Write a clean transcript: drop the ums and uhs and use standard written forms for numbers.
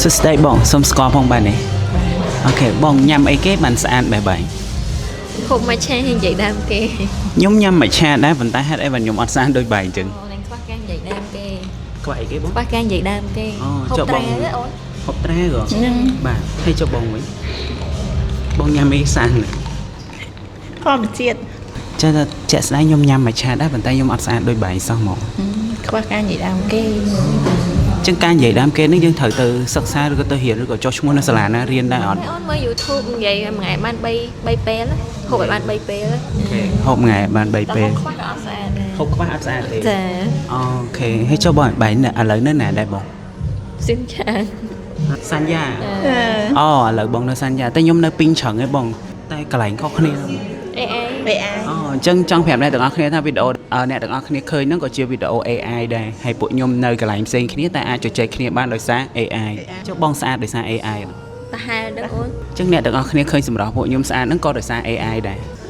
សួស្តីបងសូមស្គាល់ផងបាទនេះ okay បងញ៉ាំអីគេបានស្អាតបែបបែ ហូបមកឆានិយាយដើមគេ ខ្ញុំញ៉ាំមួយឆាដែរប៉ុន្តែហេតុអីបានខ្ញុំអត់ស្អាតដូចបែអញ្ចឹង អូននឹងខ្វះការនិយាយដើមគេ ខ្វះអីគេបង ខ្វះការនិយាយដើមគេ អូ ហូប ចុះបង ត្រែអូន ហូបត្រែក៏បាទហើយចុះបងវិញបងញ៉ាំអីស្អាតណាស់ ធម្មជាតិ ចេះតែជាក់ស្ដែងខ្ញុំញ៉ាំមួយឆាដែរប៉ុន្តែខ្ញុំអត់ស្អាតដូចបែសោះហ្មង ខ្វះការនិយាយដើមគេ អញ្ចឹងការនិយាយដើមគេនេះយើងត្រូវទៅសិក្សាឬក៏ទៅរៀនឬក៏ចុះឈ្មោះនៅសាលាណារៀនដែរអត់ អូនមើល YouTube និយាយមួយថ្ងៃបាន3 3ពេលហូបឲ្យបាន3ពេល okay ហូបថ្ងៃបាន3 តែ ពេល ហូបខ្វះក៏អត់ស្អាតដែរ ហូបខ្វះអត់ស្អាតទេ ចា okay ហើយចុះបងបែឥឡូវនៅណាដែរបង ស៊ីនឆាង សញ្ញាអូឥឡូវបងនៅសញ្ញាតែខ្ញុំនៅពីងច្រឹងឯងបងតែកន្លែងខុសគ្នា អេអេ AI អូអញ្ចឹងចង់ប្រាប់អ្នកទាំងអស់គ្នាថាវីដេអូអ្នកទាំងអស់គ្នាឃើញហ្នឹងក៏ជាវីដេអូ AI ដែរហើយពួកខ្ញុំនៅកន្លែងផ្សេងគ្នាតែអាចជជែកគ្នាបានដោយសារ AI ចុះបងស្អាតដោយសារ AI ប្រហែលដឹងអូន អញ្ចឹងអ្នកទាំងអស់គ្នាឃើញសម្រស់ពួកខ្ញុំស្អាតហ្នឹងក៏ដោយសារ AI ដែរ។